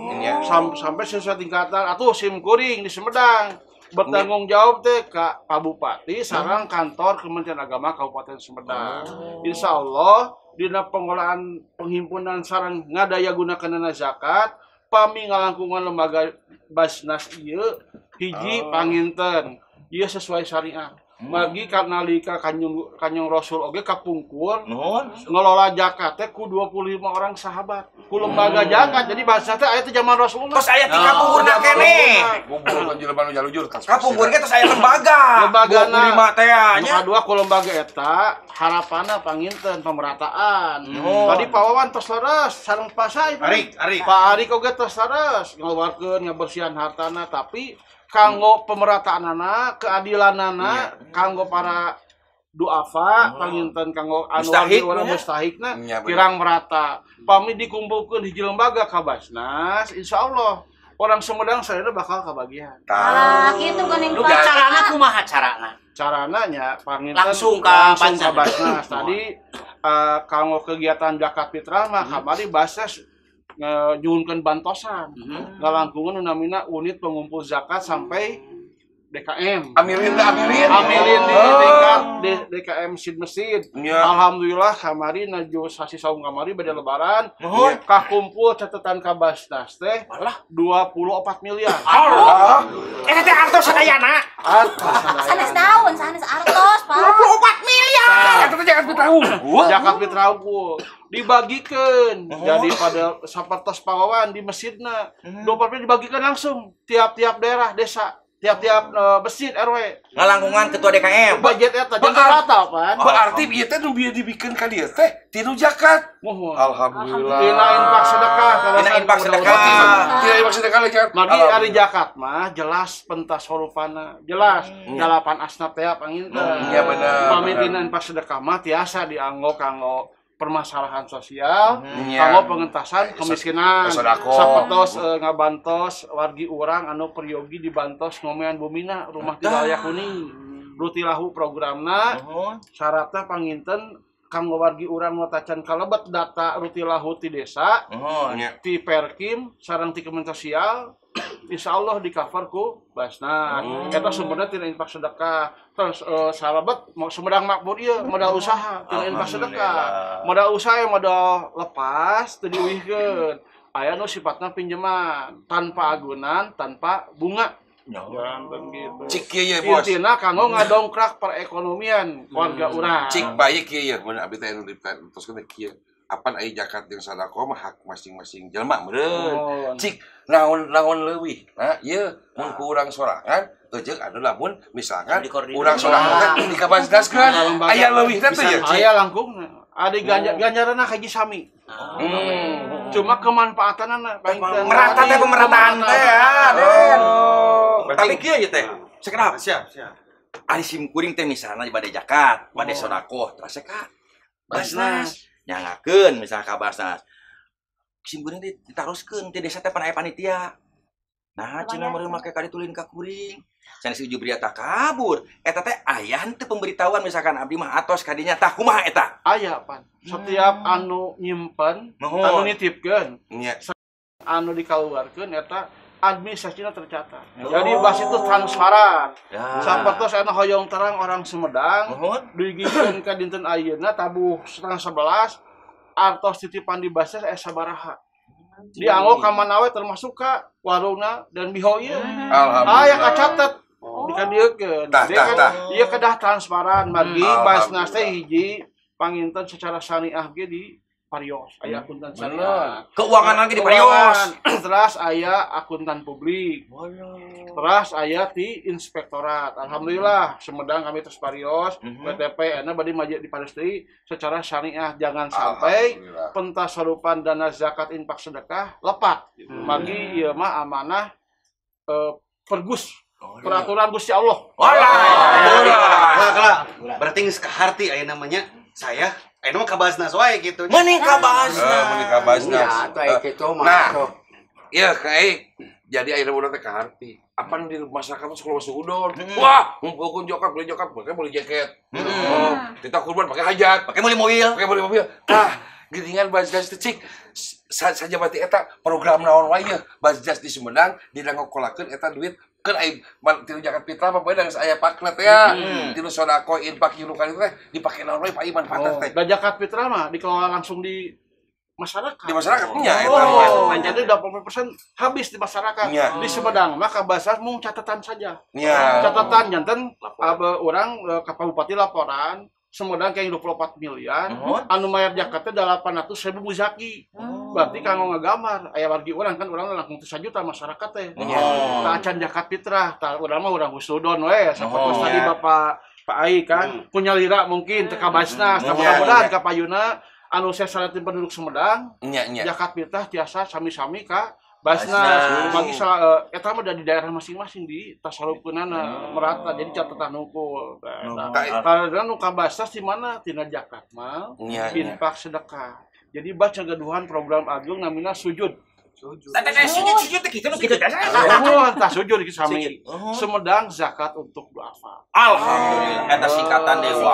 sampai sesuai tingkatan atuh sim kuring di Sumedang bertanggung jawab teh ka Pak Bupati sareng kantor Kementerian Agama Kabupaten Sumedang. Insya Allah dina pengolahan penghimpunan sareng ngadaya gunakeunana zakat pami ngalangkungan lembaga Baznas ieu Hiji panginten ieu sesuai syariah. Magi nalika Kanjeng Rasul oge kapungkur ngelola zakat teh ku 25 orang sahabat ku lembaga zakat. Jadi bahasa teh aya teh zaman Rasulullah. Tos aya ti kapungkurna keneh. Kumpul kan jelema nu jalujur tas. Kapungkur ge tos aya lembaga. Lembagana 25 teh nya. Nu kadua ku lembaga eta harapanna panginten pemerataan. Tadi Pak Wawan tos leres sareng Pak Saip. Arik. Pak Arik oge tos leres ngaluarkeun ngabersihan hartana tapi kanggo pemerataanana, keadilanana, kanggo para duafa, panginten kanggo anu orang mustahikna kirang merata. Pami dikumpulkeun hiji lembaga ka Basnas, insyaallah orang Sumedang sadayana bakal kabagian. Ah, kitu geuning Pak. Carana kumaha carana? Carana nya panginten langsung ka Basnas. Tadi kanggo kegiatan zakat fitrah mah kamari Basnas nyuhunkeun bantosan ngalangkungan namina unit pengumpul zakat sampai DKM. Amilin di tingkat DKM Sid Masjid. Alhamdulillah kamari naju sasi saung kamari bade lebaran kakumpul catatan ka Basnas teh 24 miliar. Eta teh artos sadayana. Sanes naon, sanes artos, Pak. 24 miliar. Eta teh zakat fitrah unggul. Zakat fitrah unggul dibagikan. Jadi pada sapertos Pawawan di masjidna 24 miliar dibagikan langsung tiap-tiap daerah desa. Tiap-tiap masjid RW. Ngalangkungan ketua DKM. Budget eta jangan rata pan. Berarti ieu teh nu bieu dibikeun ka dieu teh tinu zakat. Muhun. Alhamdulillah. Tina infak sedekah, tina infak sedekah. Tina infak sedekah zakat. Magi ari zakat mah jelas pentasarufana, jelas dalapan asnaf teh panginten. Iya bener. Pami tina infak sedekah mah tiasa dianggo kanggo permasalahan sosial, kanggo pengentasan kemiskinan, sapertos ngabantos wargi urang anu peryogi dibantos ngomean bumina rumah tidak layak huni, rutilahu programna, syaratna panginten kanggo wargi urang nu tacan kalebet data rutilahu ti desa, ti Perkim sareng ti Kementerian Sosial, insya Allah di cover ku Basnas. Eta sumberna tina infak sedekah. Terus salebet Sumedang Makmur ieu modal usaha tina infak sedekah. Modal usaha yang modal lepas teu diuihkeun. Aya nu sifatna pinjeman tanpa agunan, tanpa bunga. Janten gitu. Cik kieu ye bos. Intina kanggo ngadongkrak perekonomian warga urang. Cik bae kieu ye mun abdi teh anu ditoskeun kieu. Apan aya zakat jeung sedekah mah hak masing-masing jelema meureun. Cik naon-naon leuwih. Nah, ieu mun ku urang sorangan eujeung anu lamun misalkan urang sorangan teh dikabasnaskeun aya leuwihna teh ye. Aya langkung. Ari ganjaranna hiji sami. Cuma kemanfaatanana merata teh pemerataan teh ya. Tapi kieu ye teh. Sakedap. Siap, siap. Ari sim kuring teh misalna bade zakat, bade sedekah, terus ka Basnas. Nyangakeun misalnya ka Basnas. Sim kuring teh ditaroskeun ti desa teh pan aya panitia. Nah, cenah meureun make ka ditulin ka kuring. Sanes ujub ria kabur. Eta teh aya henteu pemberitahuan misalkan abdi mah atos ka dinya tah kumaha eta? Aya pan. Setiap anu nyimpen, anu nitipkeun, anu dikaluarkeun eta administrasinya tercatat. Jadi bas itu transparan. Sapertos anu hoyong terang orang Sumedang, dugikeun ka dinten ayeuna tabuh 10:30 artos titipan di Basnas aya sabaraha. Dianggo ka mana we termasuk ka warungna dan biho ieu. Alhamdulillah. Aya kacatet. Dikadieukeun. Ieu kedah transparan bagi Basnas teh hiji panginten secara syariah ge di parios, aya akuntan syariah. Keuangan lagi di parios. Terus aya akuntan publik. Terus aya ti inspektorat. Alhamdulillah Sumedang kami terus parios, WTP ena bade maju di parios deui secara syariah jangan sampai pentasarupan dana zakat infak sedekah lepat. Bagi ieu mah amanah pergus. Peraturan Gusti Allah. Walah. Berarti geus kaharti aya namanya saya ayeuna mah ka Basnas wae kitu. Mending ka Basnas. Mending ka Basnas. Ya atuh aya kitu mah. Nah, ieu kae jadi ayeuna urang teh kaharti. Apan di masyarakat mah sekolah masuk udon. Wah, ngumpulkeun jokap, beli jokap, pakai beli jaket. Kita kurban pakai hajat, pakai beli mobil, pakai beli mobil. Tah, geuningan Basnas teh cik saja bati eta program naon wae ye Basnas di Sumedang dina ngokolakeun eta duit kan ai tilu zakat fitrah mah bae geus aya pakna teh ya. Tilu sedekah infak ieu nu teh dipake naon wae Pak Iman manfaatna teh. Da zakat fitrah mah dikelola langsung di masyarakat. Di masyarakatnya eta mah. Jadi 80% habis di masyarakat. Di Sumedang mah ka Basnas mung catatan saja. Catatan janten urang ka Pak Bupati laporan Sumedang kayak 24 miliar, anu mayar zakat teh 800.000 muzaki. Berarti kanggo ngagambar aya wargi urang kan urang langkung 1 juta masyarakat teh. Tah acan zakat fitrah, tah urang mah urang husnudon we, sapertos tadi Bapak Pak Ai kan punya lira mungkin teh ka Basnas, mudah-mudahan ka payuna anu saya penduduk Sumedang, zakat fitrah tiasa sami-sami ka Basnas. Bagi eta mah di daerah masing-masing di tasarufkeunana merata jadi catatan hungkul. Karena nu ka Basnas di mana tina zakat mal, infak sedekah. Jadi baca gaduhan program agung namina sujud. Sujud teh kitu nu kitu teh. Nuhun tah sujud kitu sami. Sumedang zakat untuk duafa. Alhamdulillah eta singkatan dewa.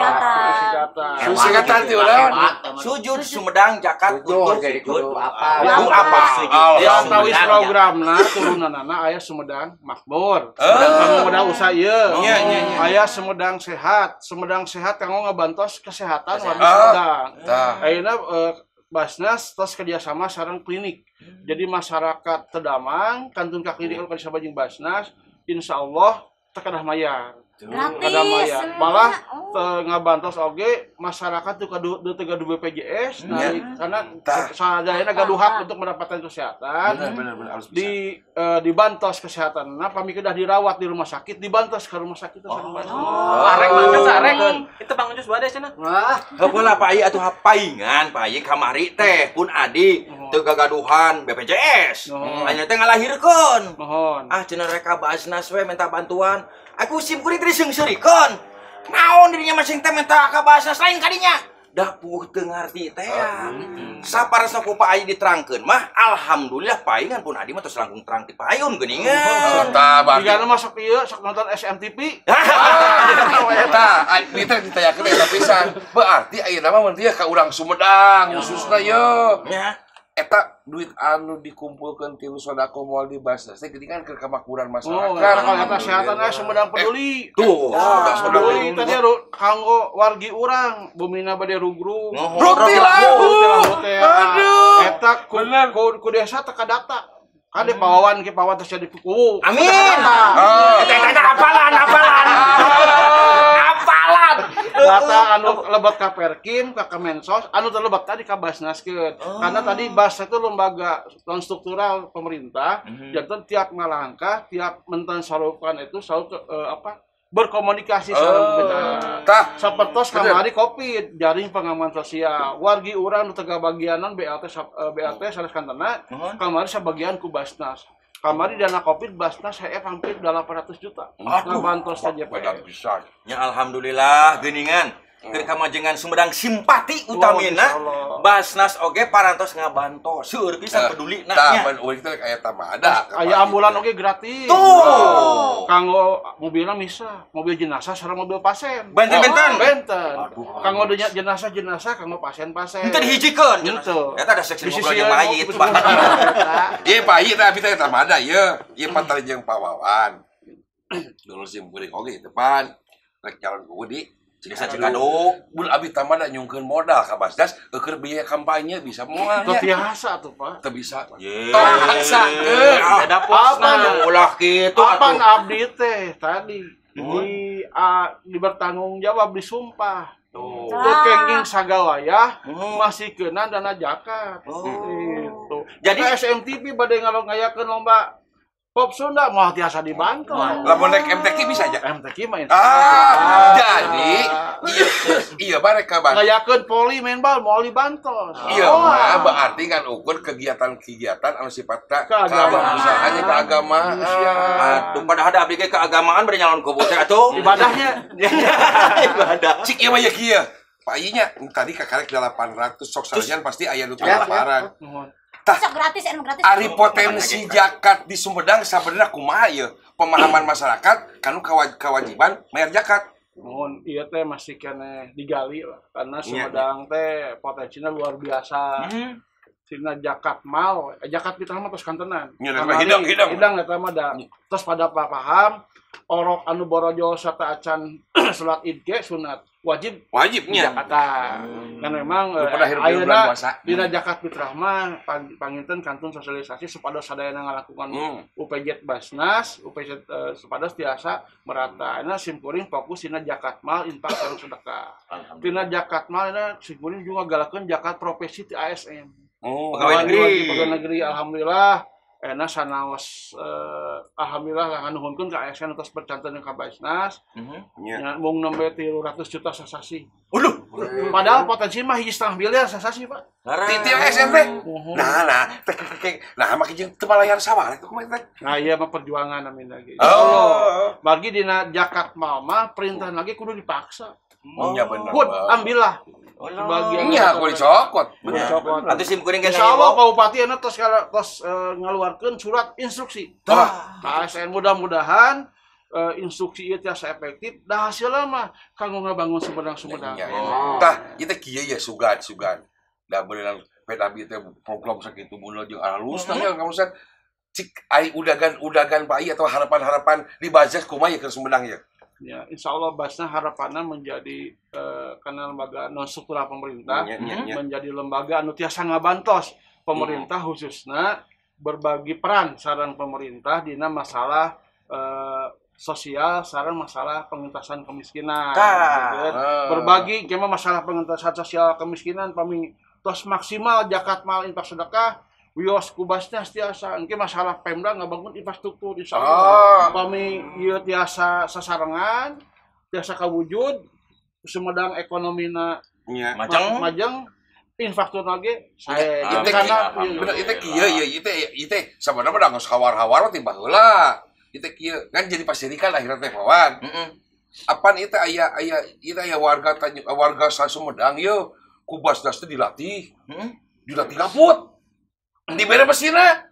Singkatan ti urang. Sujud Sumedang zakat untuk duafa. Tawis programna turunanana aya Sumedang makmur. Sumedang usaha ieu. Aya Sumedang sehat. Sumedang sehat kanggo ngabantos kesehatan warga Sumedang. Ayeuna Basnas tos kerjasama sareng klinik. Jadi masyarakat tedamang kantun ka klinik anu kerjasama jeung Basnas, insyaallah teu kedah mayar. Gratis. Mayar. Malah ngabantos oge masyarakat teu teu gaduh BPJS nah, karena sadayana gaduh hak untuk mendapatkan kesehatan. Benar harus bisa. Di dibantos kesehatanna pami kedah dirawat di rumah sakit, dibantos ke rumah sakit sareng Basnas. Arek mangga arek. Itu Bang Ucus bade cenah. Wah, heupeula Pak Ai atuh paingan Pak Ai kamari teh pun adi teu gagaduhan BPJS. Anya teh ngalahirkeun. Ah cenah rek ka Basnas we minta bantuan. Aku sim kuring teh diseungseurikeun. Naon dirinya masing teh minta ka Basnas lain kadinya. Dah puguh teu ngarti teh. Saparasna ku Pak Ai diterangkeun mah alhamdulillah paingan pun adi mah tos langkung terang ti payun geuningan. Tah berarti jigana masuk ieu sok nonton SMTV. Tah ai teh ditayakeun eta pisan. Berarti ayeuna mah mun teh ka urang Sumedang khususna ye. Nya. Eta duit anu dikumpulkeun ti sedekah moal di Basnas teh geuningan keur kamakmuran masyarakat. Oh, kalau eta kesehatan we Sumedang peduli. Tuh, peduli tadi kanggo wargi urang bumina bade rugru. Roti lahu. Aduh. Eta ku desa teu kadata. Kade pawawan ke pawan terus jadi kuku. Amin. Eta apalan. Apalan. Data anu lebat ka Perkim, ka Kemensos, anu terlebat tadi ka Basnaskeun. Karena tadi Basnas itu lembaga non struktural pemerintah, janten tiap ngalangkah, tiap mentansarufkan itu selalu berkomunikasi sareng pemerintah. Sapertos kamari Covid, jaring pengaman sosial. Wargi urang nu teu bagianan BLT BLT sanes kantena, kamari sabagian ku Basnas. Kamari dana Covid Basnas HF hampir 800 juta. Ngabantos saja Pak. Ya alhamdulillah geuningan. Keur kamajengan Sumedang simpati utamina Basnas oge parantos ngabantos. Seueur pisan peduli na nya. Tah mun teh aya tamada. Aya ambulan oge gratis. Tuh. Kanggo mobilna misa, mobil jenazah sareng mobil pasien. Benten-benten. Benten. Kanggo jenazah-jenazah kanggo pasien-pasien. Henteu dihijikeun. Eta ada seksi ngobrol jeung mayit. Ieu Pak Ieu teh abi teh tamada ieu. Ieu pantar jeung Pak Wawan. Dulur sim kuring oge depan. Rek calon kudu di Desa Cikaduk, mun abi tamada nyungkeun modal ka Basnas, eueuh biaya kampanye bisa moal nya. Teu tiasa atuh, Pak. Teu bisa. Tong paksakeun. Beda posna. Ulah kitu atuh. Apan abdi teh tadi di bertanggung jawab disumpah. Tuh. Teu kenging sagawayah masih kena dana zakat. Gitu. Jadi SMTV bade ngayakeun lomba Pop Sunda moal tiasa dibantu. Lamun rek MTQ bisa aja. MTQ mah. Jadi iya barek ka bantos. Ngayakeun poli main bal moal dibantos. Iya mah berarti kan ukur kegiatan-kegiatan anu sifatna keagamaan, keagamaan. Aduh padahal da abdi ge keagamaan bari nyalon kubu teh atuh. Ibadahnya. Ibadah. Cik ieu mah ye kieu. Pak Ieu nya tadi kakarek 800 sok sarajan pasti aya nu kelaparan. Tah, gratis, gratis. Ari potensi zakat di Sumedang sabenerna kumaha ieu? Pemahaman masyarakat kanu kewajiban bayar zakat. Mohon ieu teh masih keneh digali lah karena Sumedang teh potensinya luar biasa. Sina zakat mal, zakat fitrah mah tos kantenan. Hidang. Hidang eta mah da tos pada paham Orok anu borojo serta acan salat Id ge sunat wajib wajibnya jakatan. Dan memang ayeuna dina zakat fitrah mah panginten kantun sosialisasi supados sadayana ngalakukan UPZ Baznas, UPZ supados tiasa merata. Ayeuna simkuring fokus dina zakat mal infak sareng sedekah. Dina zakat mal ayeuna simkuring juga galakeun zakat profesi ti ASN. Oh, pegawai negeri. Pegawai negeri alhamdulillah. Enak sanaos alhamdulillah lah nganuhunkeun ka ASN atas percanten ka Baznas. Nya mung nembe 300 juta sasasi. Waduh. Padahal potensi mah 1,5 miliar sasasi, Pak. Ti ASN teh. Nah, teh nah make jeung teu malayar sawah teh kumaha teh. Nah, ieu mah perjuangan amin lagi. Oh. Bagi dina zakat mal mah perintah lagi kudu dipaksa. Oh, ya bener. Hud, ambillah. Sebagian iya, kudu dicokot. Bener. Atuh sim kuring geus insyaallah Pak Bupati anu tos ngaluarkeun surat instruksi. Tah, ASN mudah-mudahan instruksi ieu tiasa efektif, dah hasilna mah kanggo ngabangun Sumedang-Sumedang. Tah, ieu teh kieu ya sugan-sugan. Da beunang PDAB teh program sakitu bunul jeung alus tah ya kamusan. Cik ai udagan-udagan Pak atau harapan-harapan di Baznas kumaha ye keur Sumedang ye? Ya, insya Allah Baznas harapannya menjadi karena lembaga non struktural pemerintah, menjadi lembaga anu tiasa ngabantos pemerintah khususnya berbagi peran sareng pemerintah dina masalah sosial sareng masalah pengentasan kemiskinan. Gitu. Berbagi kema masalah pengentasan sosial kemiskinan pami tos maksimal zakat mal infak sedekah wios ku Baznas tiasa engke masalah Pemda ngabangun infrastruktur insyaallah. Pami ieu tiasa sasarengan, tiasa kawujud Sumedang ekonomina majeng infrastruktur lagi sae. Karena bener ieu teh kieu ieu teh sabenerna mah geus hawar-hawar ti baheula. Ieu teh kieu kan jadi pasirikan akhirna teh Wawan. Apan ieu teh aya ieu teh aya warga warga Sumedang ieu ku Baznas teh dilatih. Dilatih kaput. Dibere mesina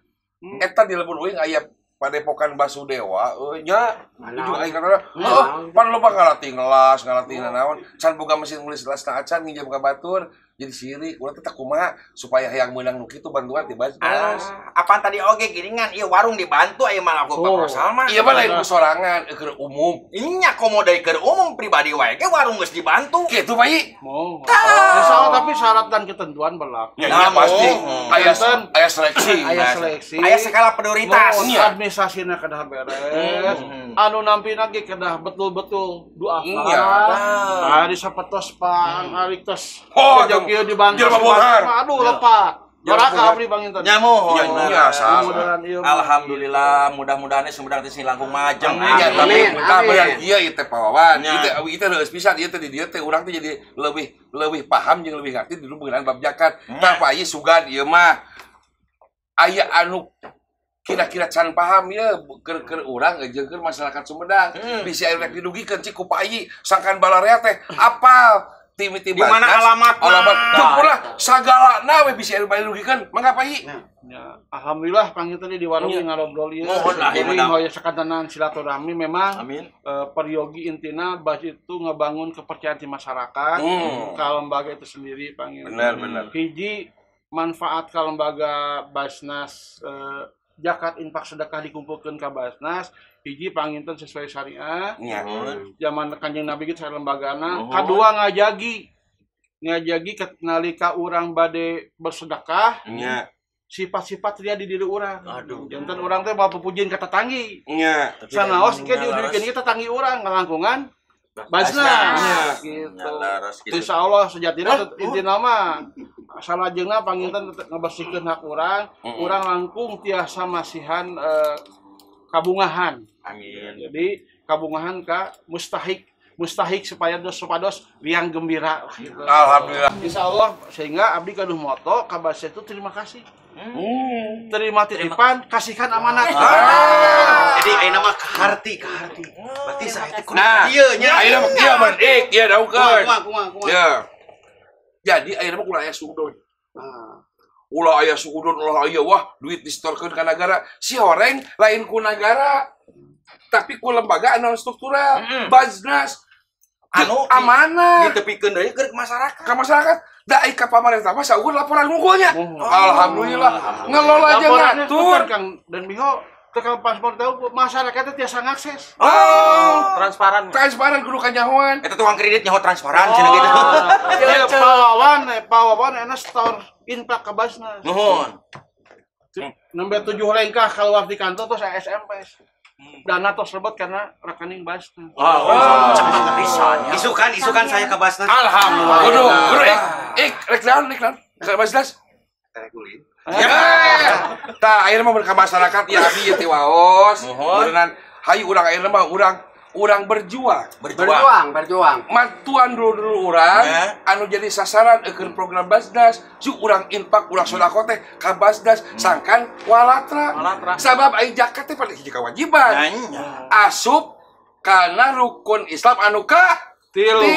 eta di lembur uing aya padepokan Basudewa euy nya ujung aing kana heuh pan loba ngalatih ngelas ngalatih nanaon can boga mesin nulis lasna acan nginjem ka batur jadi sirik urang teh kumaha supaya hayang meunang nu kitu bantuan ti Baznas. Apaan tadi oge giringan ieu warung dibantu aya mah aku proposal mah. Ieu mah lain ku sorangan keur umum. Nya komo deui keur umum pribadi wae ge warung geus dibantu. Kitu Pak I. Moal. Insyaallah tapi syarat dan ketentuan berlaku. Ya, pasti. Aya seleksi. Aya seleksi. Aya skala prioritas. Administrasina kedah beres. Anu nampina ge kedah betul-betul duafa. Nah, disapetos pang tos. Kieu dibantu. Aduh lepat. Baraka abdi panginten. Nya mohon. Alhamdulillah mudah-mudahan Sumedang teh langkung majeng. Ya tapi bener ieu ieu teh Pawawan. Ieu teh reueus pisan ieu teh di dieu teh urang teh jadi lebih paham jeung lebih ngarti dulu mengenai bab zakat. Tah Pak ieu sugan ieu mah aya anu kira-kira can paham ya keur urang jeung keur masyarakat Sumedang. Bisi aya rek didugikeun cik ku Pak Ayi sangkan balarea teh apal Di mana alamatna? Alamat. Lah sagalana we bisa dirugikan. Mangga Pak I. Ya, alhamdulillah panginten di warung ngarobrol ieu. Mohon lah ieu hoya sakantenan silaturahmi memang peryogi intina Bas itu ngebangun kepercayaan di masyarakat ka lembaga itu sendiri panginten. Benar. Hiji manfaat ka lembaga Baznas zakat infak sedekah dikumpulkeun ka Baznas hiji panginten sesuai syariah. Zaman Kanjeng Nabi gitu lembagana. Kadua ngajagi nalika urang bade bersedekah. Sifat-sifat ria di diri urang. Janten urang teh mau pepujieun ka tetanggi. Sanaos ke diudurikeun kita tetanggi urang ngalangkungan Baznas gitu. Insyaallah sejatina intina mah salajengna panginten ngabersihkeun hak urang, urang langkung tiasa masihan kabungahan. Amin. Jadi kabungahan ka mustahik supaya dos supados riang gembira lah gitu. Alhamdulillah. Insyaallah sehingga abdi gaduh moto ka Baznas itu terima kasih. Terima titipan, kasihkan amanat. Jadi ayeuna mah kaharti. Berarti saya teh kudu ieu nya. Ayeuna mah kieu man, ik ieu daukeun. Kumaha. Ya. Jadi ayeuna mah ulah aya suudon. Ulah aya suudon, ulah aya wah duit disetorkeun ka nagara. Si horeng lain ku nagara. Tapi ku lembaga non struktural, Baznas anu amanah ditepikeun deui keur masyarakat. Ka masyarakat. Da ai ka pamarentah mah saukur laporan ngumpulnya. Alhamdulillah ngelola aja ngatur Kang dan Biho Teu paspor teh masyarakat teh tiasa ngakses. Oh, transparan. Transparan kudu kanyahoan. Eta tukang kredit nyaho transparan cenah gitu. Ya pawawan enak store infak ka Baznas. Nuhun. Nembe 7 lengkah keluar di kantor terus SMS. Dana tos lebet karena rekening Baznas. Oh, cepet pisan ya. Isukan saya ke Baznas. Alhamdulillah. Kudu, kudu ik rek naon, rek naon. Ka Baznas. Terek ulin. Ya. Tah ayeuna mah ka masyarakat ya abdi ieu teh waos. Meureunnan hayu urang ayeuna mah urang berjuang. Berjuang. Mantuan dulu-dulu urang anu jadi sasaran eukeun program Baznas, cu urang infak urang sedekah teh ka Baznas sangkan walatra. Sabab ai zakat teh pada hiji kewajiban. Asup kana rukun Islam anu ka tilu.